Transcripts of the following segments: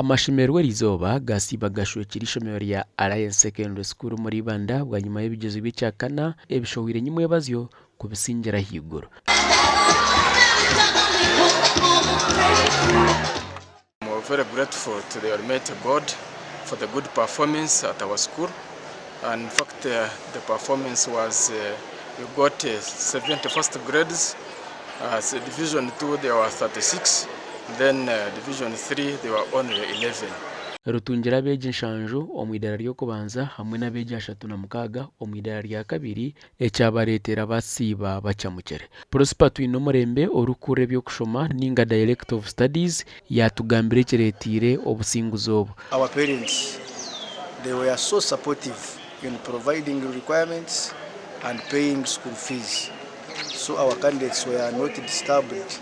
Amashemererwa eriizooba gaasiiba gashwekire eishomero rya Alliance Secondary School omuri Ibanda bwanyima y'ebigyezo by'ekyakana ebishohweire nyimwebazyo kubisingira ahaiguru. We're very grateful to the Almighty God for the good performance at our school and in fact the performance was we got 70 first grades as division 2 there were 36 then division 3 there were only 11. Rutungire abeegi nshanju omu idaara ry'okubanza hamwe n'abeegi 36 omu idaara rya kabiri ekyabareetera basiiba bacamukire. Prosper Twinomurembe orikukurira eby'okushoma ninga Director of Studies yaatugambira ekireeteire obusinguzi obu. Our parents they were so supportive in providing requirements and paying school fees so our candidates were not disturbed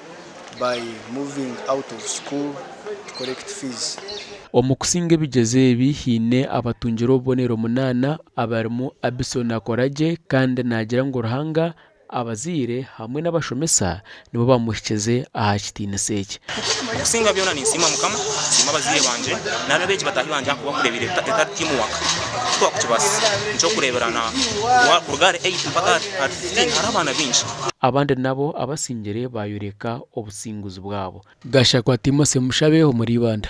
by moving out of school to collect fees. Omu kusinga ebigyezo ebi haine abatungire obubonero munaana abarimu Abison Akoragye kandi naagira ngu Ruhanga, abazaire hamwe n'abashomesa nibo bamuhikize aha kitiinisa eki. Okusinga byona ninsiima Mukama, nsiima abazaire bangye n'abeegi bataahi bangye ahakuba kureebire etari team work titwakukibaasa. Nikyokureeberana kuruga ahari eight mpaka ahari fifteen hariho abaana baingi. Abandi nabo abasingire baayoreka obusinguzi bwabo. Gashakwa Timothy Mushabe omuri Ibanda.